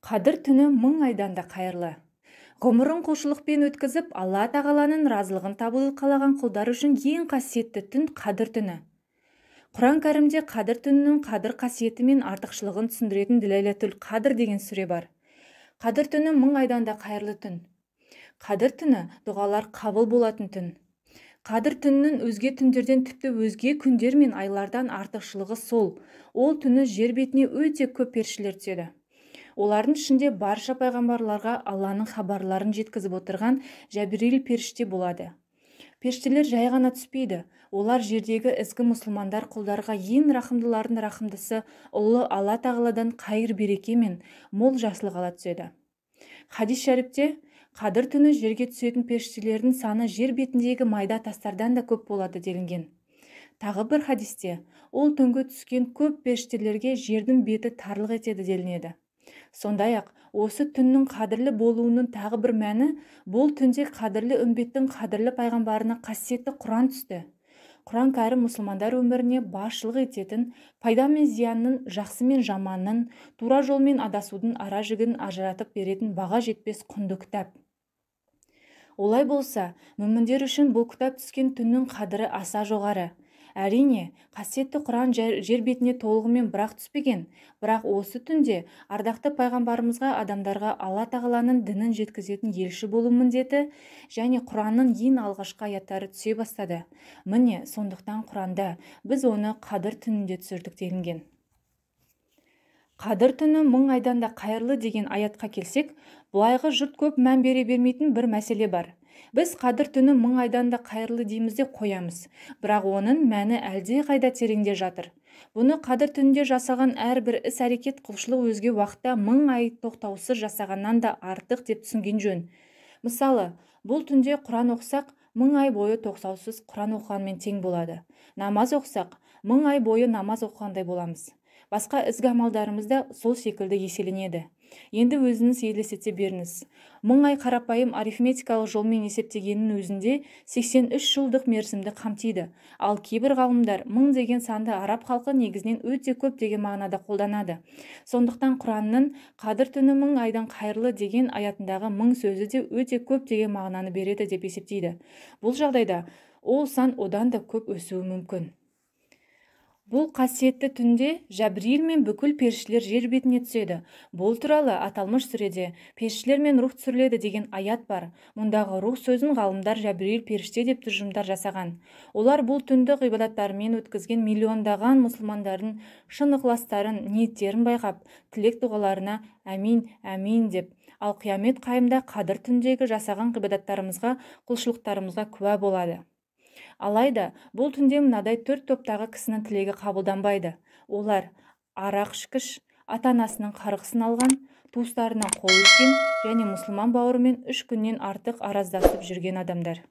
Қадір түні мың айдан да қайырлы. Ғұмырын құлшылықпен өткізіп, Алла тағаланың разылығын табуды қалаған құлдар үшін ең қасиетті түн Қадір түні. Құран кәрімде Қадір түнінің қадір қасиеті мен артықшылығын түсіндіретін Ләйләтул Қадр деген сүре бар. Қадір түні мың айдан да қайырлы түн. Қадір түні дұғалар қабыл болатын түн. Қадір түнінің өзге түндерден, тіпті өзге күндер мен айлардан артықшылығы сол. Ол түні жер бетіне өте көп періштелер түседі. Олардың ішінде барша пайғамбарларға Алланың хабарларын жеткізіп отырған Жәбірейіл періште болады. Періштелер жай ғана түспейді. Олар жердегі ізгі мұсылмандар құлдарға ең рахымдылардың рахымдысы ұлы Алла тағаладан қайыр береке мен мол жақсылық ала түседі. Хадис шәріпте Қадір түні жерге түсетін періштелердің саны жер бетіндегі майда тастардан да көп болады делінген. Тағы бір хадисте ол түнгі түскен көп періштелерге жердің беті тарлық етеді делінеді. Сондай-ақ, осы түннің қадірлі болуының тағы бір мәні, бұл түнде қадірлі үмбеттің қадірлі пайғамбарына қасиетті Құран түсті. Құран кәрім мұсылмандар өміріне басшылық ететін, пайда мен зиянның, жақсы мен жаманның, тура жол мен адасудың ара жігін ажыратып беретін баға жетпес құнды кітап. Олай болса, мүміндер үшін бұл кітап түскен түннің қадірі аса жоғары. Әрине, қасиетті Құран жер бетіне толығымен бірақ түспеген, бірақ осы түнде ардақты пайғамбарымызға адамдарға Алла тағаланың дінін жеткізетін елші болу міндеті және Құранның ең алғашқы аяттары түсе бастады. Міне, сондықтан Құранда біз оны Қадір түнінде түсірдік делінген. Қадір түні мың айдан да қайырлы деген аятқа келсек, былайғы жұрт көп мән бере бермейтін бір мәселе бар. Біз Қадір түні мың айдан да қайырлы дейміз де қоямыз, бірақ оның мәні әлде қайда тереңде жатыр. Бұны Қадір түнінде жасалған әрбір іс-әрекет құлшылық өзге уақытта мың ай тоқтаусыз жасағаннан да артық деп түсінген жөн. Мысалы, бұл түнде Құран оқысақ, мың ай бойы тоқтаусыз Құран оқығанмен тең болады. Намаз оқысақ, мың ай бойы намаз оқығандай боламыз. Басқа ізгі амалдарымыз да сол секілді еселенеді. Енді өзіңіз елестете беріңіз. Мың ай қарапайым арифметикалық жолмен есептегеннің өзінде 83 жылдық мерзімді қамтиды. Ал кейбір ғалымдар мың деген санды араб халқы негізінен өте көп деген мағынада қолданады. Сондықтан Құранның Қадір түні мың айдан қайырлы деген аятындағы мың сөзі де өте көп деген мағынаны береді деп есептейді. Бұл жағдайда ол сан одан да көп өсуі мүмкін. Бұл қасиетті түнде Жәбірейіл мен бүкіл періштелер жер бетіне түседі. Бұл туралы аталмыш сүреде періштелер мен рух түсіріледі деген аят бар. Мұндағы рух сөзін ғалымдар Жәбірейіл періште деп тұжырымдар жасаған. Олар бұл түнді ғибадаттарымен өткізген миллиондаған мұсылмандардың шын ықыластарын, ниеттерін байқап, тілек дұғаларына әмин, әмин деп, ал қиямет қайымда Қадір түндегі жасаған ғибадаттарымызға, құлшылықтарымызға куә болады. Алайда, бұл түнде мынадай төрт топтағы кісінің тілегі қабылданбайды. Олар арақ ішкіш, ата-анасының қарғысын алған, туыстарынан қол үзген және мұсылман бауырымен 3 күннен артық араздасып жүрген адамдар.